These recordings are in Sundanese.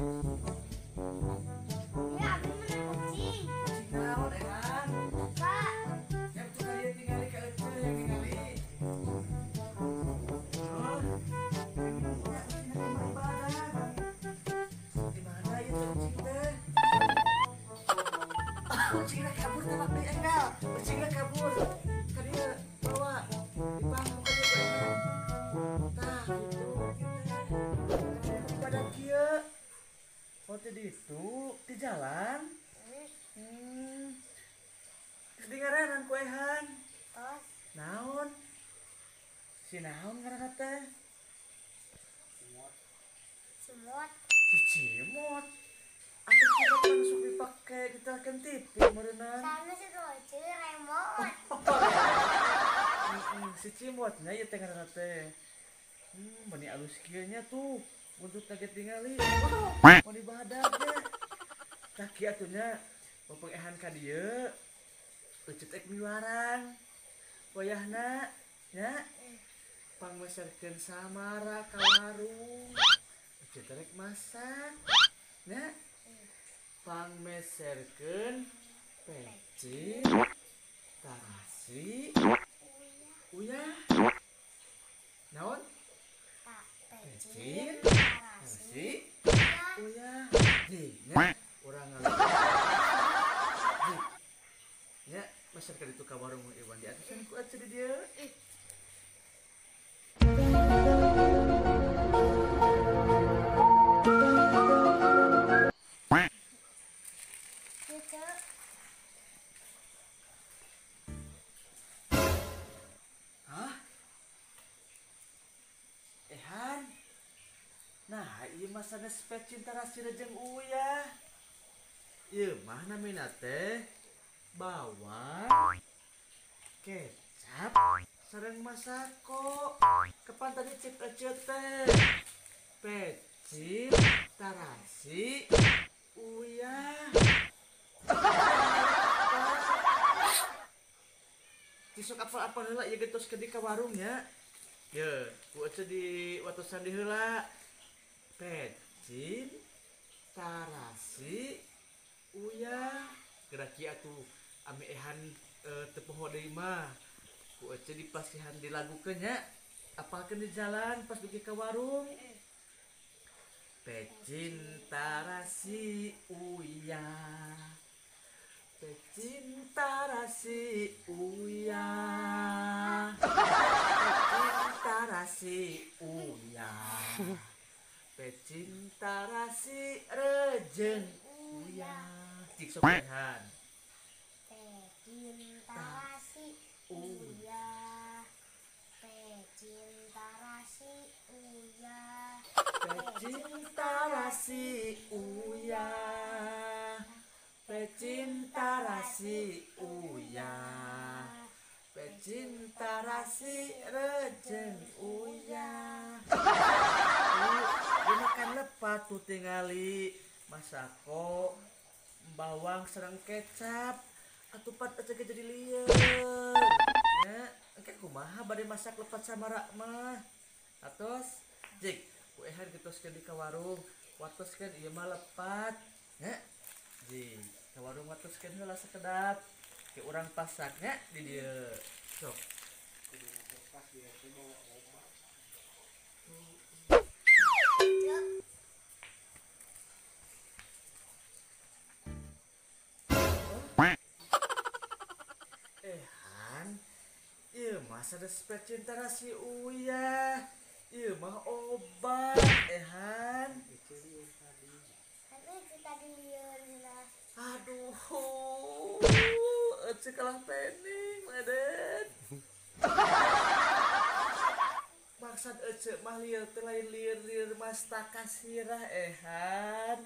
Ya, abdi menang kucing. Kucing naon Ehan? Pak. Yang tuh kalian tingali ka eceu yang tingali. Oh. Ya, kucingna badan. Di mana ieu teh kucing teh? Kucingna kabur teh abdi enggal. Kucingna kabur. Ka dieu bawa dipangku ka dieu ku Ehan. Tah kitu teh. Badan kieu. Oh, teh di itu, di jalan. Terus di ngaranan ku Ehan. Tos. Naon? Si naon ngaranna teh? Cimot. Si Cimot. Atuh cimot langsung dipake ditelkeun TV meureunna. Sana si Roce remote. Si Cimotnya ieu teh ngaranna teh. Meni alus kieu nya tuh. Buntutna ge tingali. Wow, meni badagnya. Tah kieu atuh nya Bapak Ehan ka dieu. Euceut ek miwarang. Wayahna nya pangmeserkeun samara ka warung. Euceut rek masak. Nya pangmeserkeun pecin, tarasi, uyah. Naon? Pecin, Pecin, tarasi, tarasi, uyah. uyah. Di nya urang ngaliwat. Di nya meserkeun itu ka warung Iwan di atusan ku eceu di dieu. Ih. Cucu. Hah? Ehan? Nah, ieu mah sanes pecin tarasi jeung uyah. Ieu mah namina teh bawang, kecap, sareng masako. Kapan tadi cek eceu teh? Pecin, tarasi, uyah. Tisok apal-apal heula ieu geus tos ka warung nya. Ye, ku eceu di watosan di heula. Pecin, tarasi, uyah. Geura kieu atuh ame Ehan teu poho deui mah. Ku eceu dipasihan dilagukeun nya. Apalkeun di jalan pas dugi ka warung. Pecin, tarasi, uyah. Pecin, tarasi, uyah. Pecin, tarasi, uyah. Pecin, tarasi, rejeng, uyah. Cik sok Ehan. Pecin, tarasi, uyah. Pecin, tarasi, uyah. Pecin, tarasi, uyah. Pecin, tarasi, uyah. Pecin, tarasi, rejeng, uyah. Tuh, makan lepat tuh tingali masako bawang sareng kecap atupat aja ge jadi lieur. Nya, engke kumaha bade masak lepat samara mah. Atos, jik, ku Ehan getoskeun di ka warung, watoskeun ieu mah lepat. Nya, jik, ka warung watoskeun heula sakedap. Ke urang pasaknya di dieu. Sok. Ehan, ieu mah sanes pecin tarasi uyah. Ieu mah obat, Ehan. Kan eceu tadi lieur heula. Aduh, eceu kalah pening, Meden. Maksad eceu mah lieur teh lain lieur-lieur mastaka sirah, Ehan.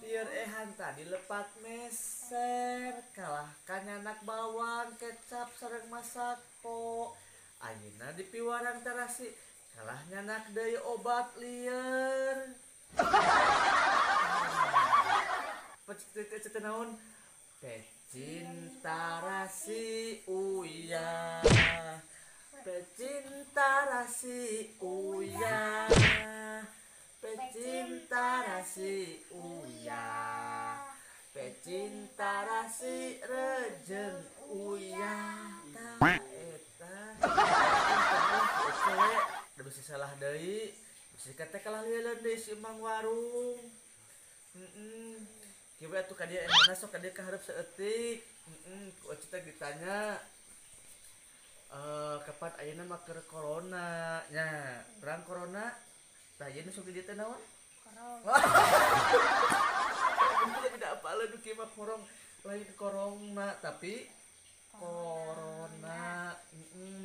Lieur Ehan tadi lepat meser, kalahkan nyanak bawang, kecap sareng masako. Ayeuna dipiwarang tarasi, kalah nyanak deui obat lieur. Pecet naon? Pecin tarasi uyah. Pecin tarasi uyah. Pecin tarasi rasi uyah. Pecinta rasi rejeng uyah. Tah eta. Udah bisa salah deui. Bisi kate kalah lieuleun deui si Mang Warung. Heeh. Kieu we atuh ka dieu emana sok ka dieu ka hareup saeutik. Heeh, ku Ece teh ditanya kapan ayeuna mah keur corona nya, perang corona. Tah ieu nu sok di dieu teh naon? Korong. Aku tidak apaleun nu kieu mah korong, lain korongna tapi corona. Heeh.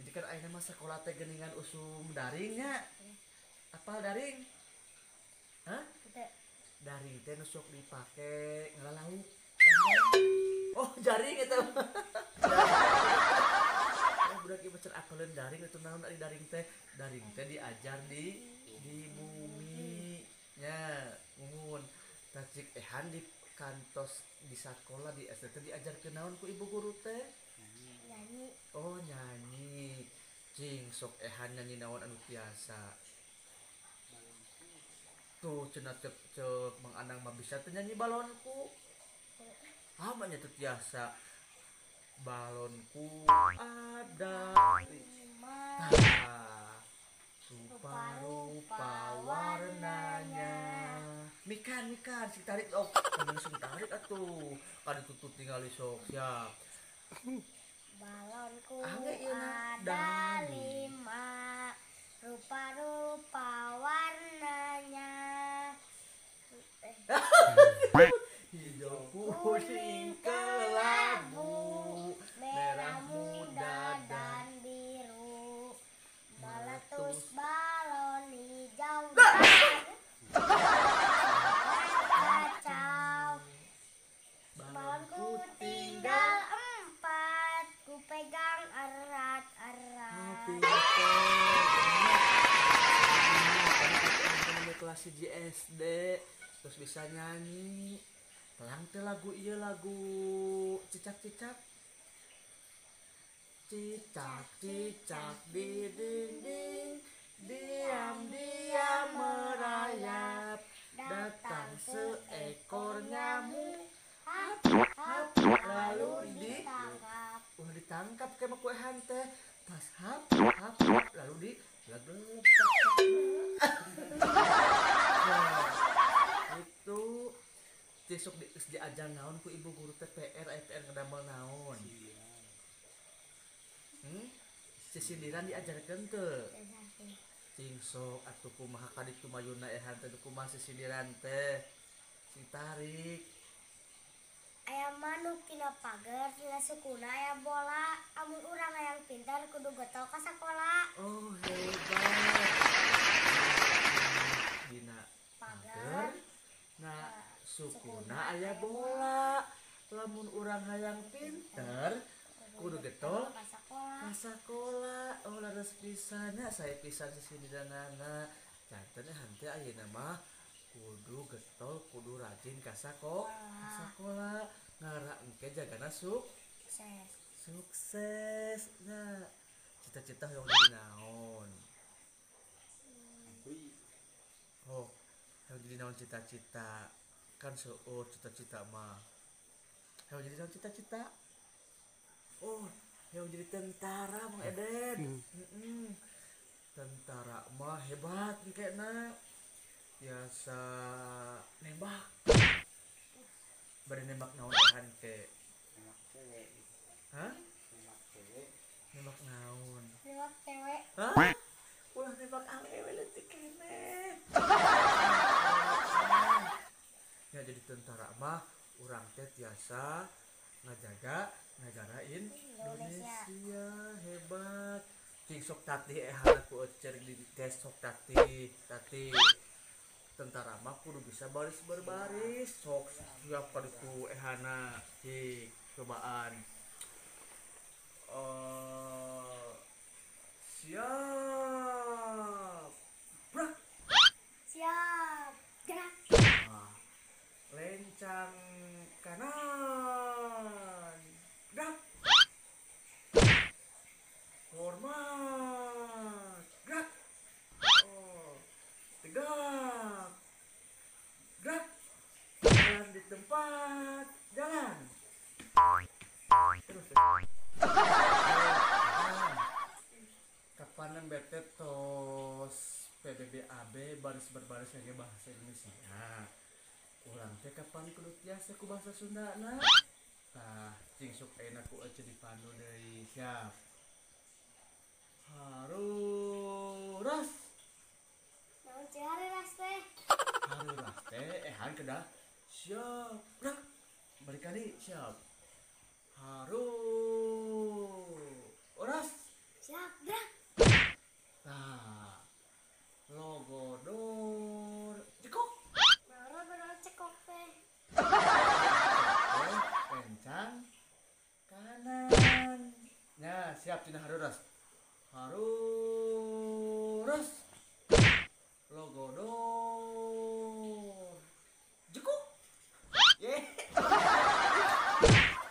Jadi kan ayeuna mah sakola teh geuningan usum daring nya. Apal daring? Hah? Teu. Daring teh nu sok dipake ngalalauk. Oh, jaring eta mah. Oh, budak ieu mah can apaleun daring atuh naon ari daring teh? Daring teh diajar di bumi nya, muhun. Tah cik ehan di kantos di sakola di SD teh diajarkeun naon ku ibu guru teh? Nyanyi. Oh, nyanyi. Cing sok ehan nyanyi naon anu tiasa. Tuh cenah cek cek Mang Anang mah bisa teh nyanyi balonku. Ah, mah nya teu tiasa. Balonku ada 5. Tah, rupa-rupa warnanya. Mikan, mikan, sing tarik oh, langsung tarik atuh. Kada tutut tingali sok siap. Balonku Angge ieu na. ada Dali. 5, rupa-rupa warnanya. Hijau, kuning, kelabu, merah muda dan dan biru. Meletus balon hijau Dah. dan kacau. Balonku tinggal 4, ku pegang erat-erat. Kelas 1 SD terus bisa nyanyi. Pelang teh lagu ieu lagu cicak-cicak. Cicak-cicak di dinding, diam-diam merayap. Datang seekor nyamuk, Hap, hap, lalu di ditangkap. Wah, ditangkap kayak mah ehan teh. Pas hap, hap, lalu di leg. Nah, itu besok di, diajar naon ku ibu guru teh PR aya PR ngedamel naon. Hmm? Sisindiran diajarkeun teu? Cing sok atuh kumaha kaditu mayuna ehan teh kumaha sisindiran teh. Sing tarik. Aya manuk tina pager, tina sukuna aya bola. Amun urang hayang pintar kudu getol ka sakola. Oh, hebat. Dina pager, na sukuna aya bola. Lamun urang hayang pinter kudu getol ka sakola. ka sakola. Oh, leres pisan nya, sae pisan sisindiranana. Janten hante ayeuna mah kudu getol, kudu rajin ka sakola. Ngara engke jagana Sukses. Sukses. Nah, cita-cita hoyong jadi naon? Oh, hoyong jadi naon cita-cita? Kan seueur cita-cita mah. Hoyong jadi naon cita-cita? Oh, hoyong jadi tentara Mang Eden. Heeh. Tentara mah hebat engkena. Biasa nembak. Bari nembak naon ehan ke? Nembak cewek. Hah? Nembak cewek. Nembak naon? Nembak cewek. Hah? Ulah nembak awewe leutik keneh. Ya jadi tentara mah urang teh tiasa ngajaga negara Indonesia. Indonesia hebat. Cing sok tatih ehan ku ecer di tes sok tatih, tatih. Tentara mah kudu bisa baris berbaris, sok siap kaditu ehana cik cobaan. Siap. Brak. Siap. Gerak. Nah, lencang kanan. Gerak. Hormat. Gerak. Oh, tegak. baris berbaris lagi bahasa Indonesia. Urang teh kapan kudu tiasa ku bahasa Sunda na. Tah, cing sok ayeuna ku ece dipandu deui. Siap. Haruras. Naon ceu haruras teh? Haruras teh ehan kedah. Siap. Gerak. Balik kali, siap. Haruras. Siap, gerak. Tah. Logodor cekok. Naon logodor cekok teh? Kencang kanan. Nah, siap tina haruras. Haruras. Logodor jekok. Ye.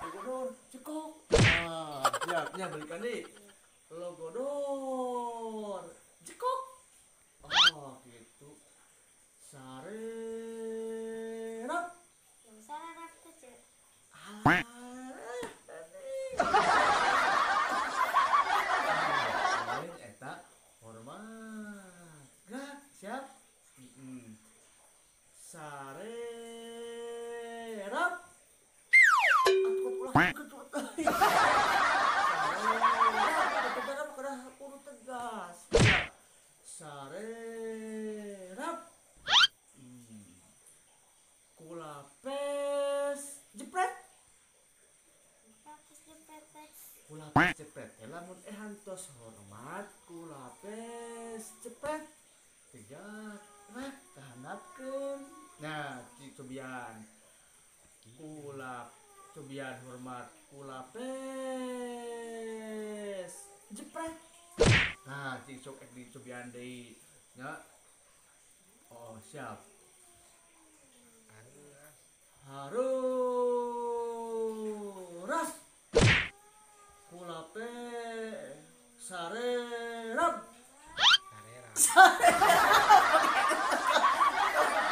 Logodor cekok. Nah, siap nya balikan deui. Logodor jekok. Oh, gitu. Sarerap. Yang sarerap teh, Ceu. Alah. Lain eta hormat. Gerak, siap? Sarerap. Atuh ulah ketut. Sarerap, kedah kudu tegas. Sarerap. Kulapes jepret. Kulapes jepret teh. Kulapes jepret teh lamun ehan tos hormat kulapes jepret. Tiga, nah kahandapkeun. Nah, cobian. Kulap cobian hormat kulapes jepret. Nah, cing sok ek dicobian deui. Nya. Oh, siap. Haruras. Kulape sarerap. Sarerap.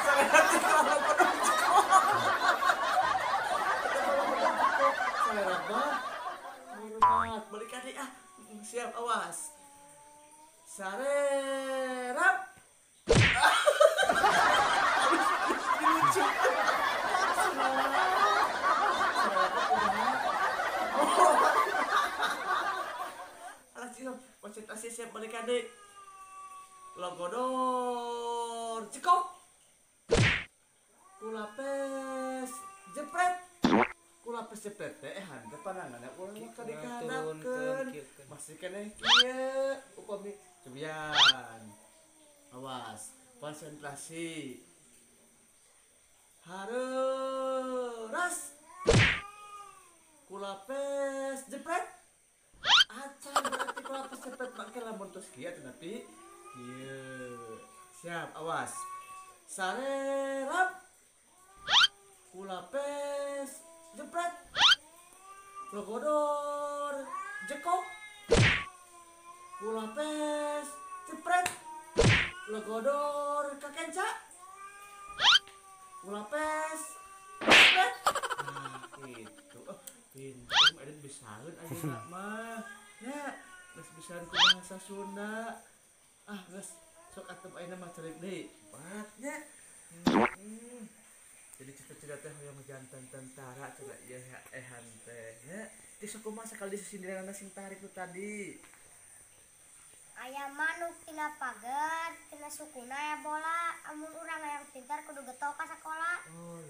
Sarerap sarerap mah. Hormat, balik deui ah. Siap, awas. Sarerap. Lucu. Alah, siap. Konsentrasi siap balik deui. Logodor cekok. Kulapes jepret. Kulapes jepret teh handep pananganna ulah mah ka dikahandapkeun. Masih keneh kieu upami cobian. Awas, konsentrasi. Haruras. Kulapes jepret. Acan berarti kulapes jepret make lamun tos kieu atuh tapi kieu. Siap, awas. Sarerap. Kulapes jepret. Logodor jekok. Kulapes jepret. Logodor kakenca. Kulapes jepret. Nah, gitu. Oh, pinter Eden bisaeun ayeuna mah. Nya, geus bisaeun ku bahasa Sunda. Ah, geus sok atuh ayeuna mah cerik deui. Bat nya. Jadi cita-cita teh hoyong jantan tentara cenah ieu ehan teh nya. Ti sok kumaha sakali disindiranna sing tarik nu tadi. Aya manuk tina pager, tina sukuna aya bola. Amun urang hayang pintar kudu getol ka sakola. Oh,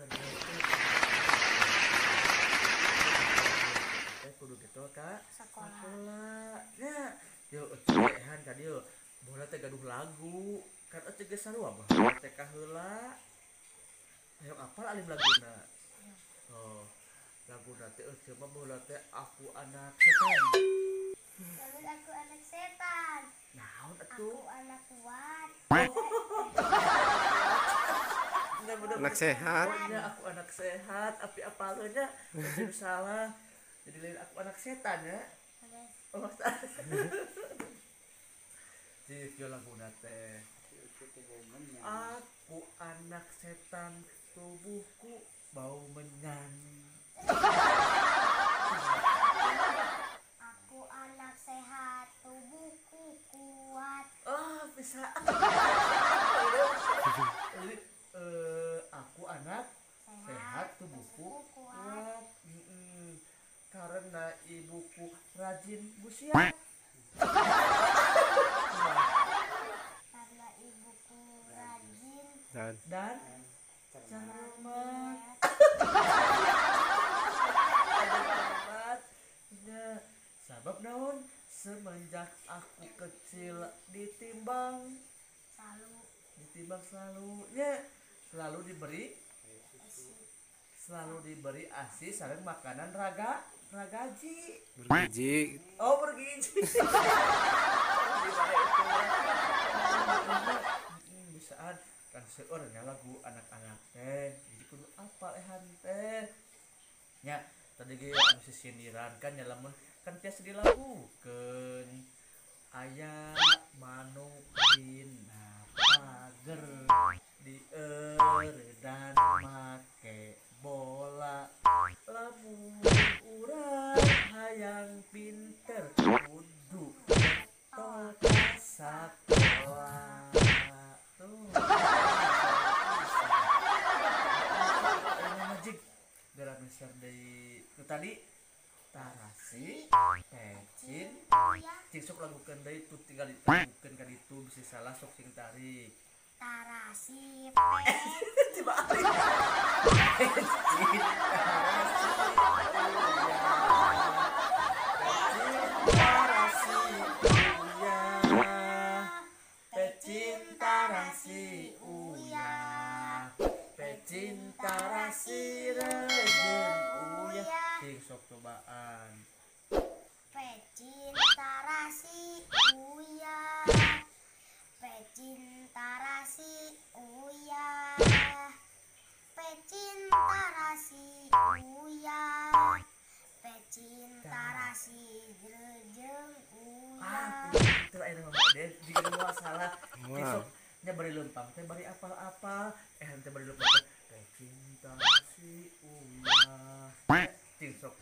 teh kudu getol ka sakola. Nya, yo ehan ka dieu. Bola teh gaduh lagu. Kan ece geus sarua mah teh kaheula. Hayang apal alim laguna. Oh, laguna teh ece mah bola teh aku anak setan. Lalu aku anak setan. Naon atuh? Aku anak kuat. Anak sehat. Ya, aku anak sehat, api apalnya ece salah. Jadi lain aku anak setan ya. Oh, Cik, yo laguna teh. Aku anak setan, tubuhku bau menyan. Aku anak sehat, tubuhku kuat. Oh, bisa. Aku anak sehat, tubuhku kuat. Karena ibuku rajin busiat. Karena ibuku rajin dan cermat. Cermat. Sabab naon? Semenjak aku kecil ditimbang selalu, ditimbang selalu, ya selalu diberi, selalu diberi ASI sareng makanan raga ragaji. Bergizi. Oh, bergizi. Bisaan kan seueur nya lagu anak-anak teh, jadi kudu apal ehan teh. Nya tadi ge anu sisindiran kan nya lamun kan tiasa dilakukeun. Aya manuk dina pager dieuredan make bola, lamun urang hayang pinter kudu getol ka sakola. Tuh. Ayeuna mah jig geura meser deui nu tadi tarasi pecin cing sok lagukeun deui tuh tinggal ditabukeun ka ditu bisi salah sok sing tarik. Tarasi pecin dibalik. Pecin tarasi uyah, pecin tarasi uyah, pecin tarasi reujeun uyah. Cing sok cobaan. Pecin tarasi uyah, pecin tarasi uyah, pecin tarasi uyah, pecin tarasi reujeun uyah. Ah, itu ayeuna mah deh, jika nu salah. Besok nya bari leumpang teh bari apal-apal, henteu bari leumpang teh pecin tarasi uyah. Cing sok.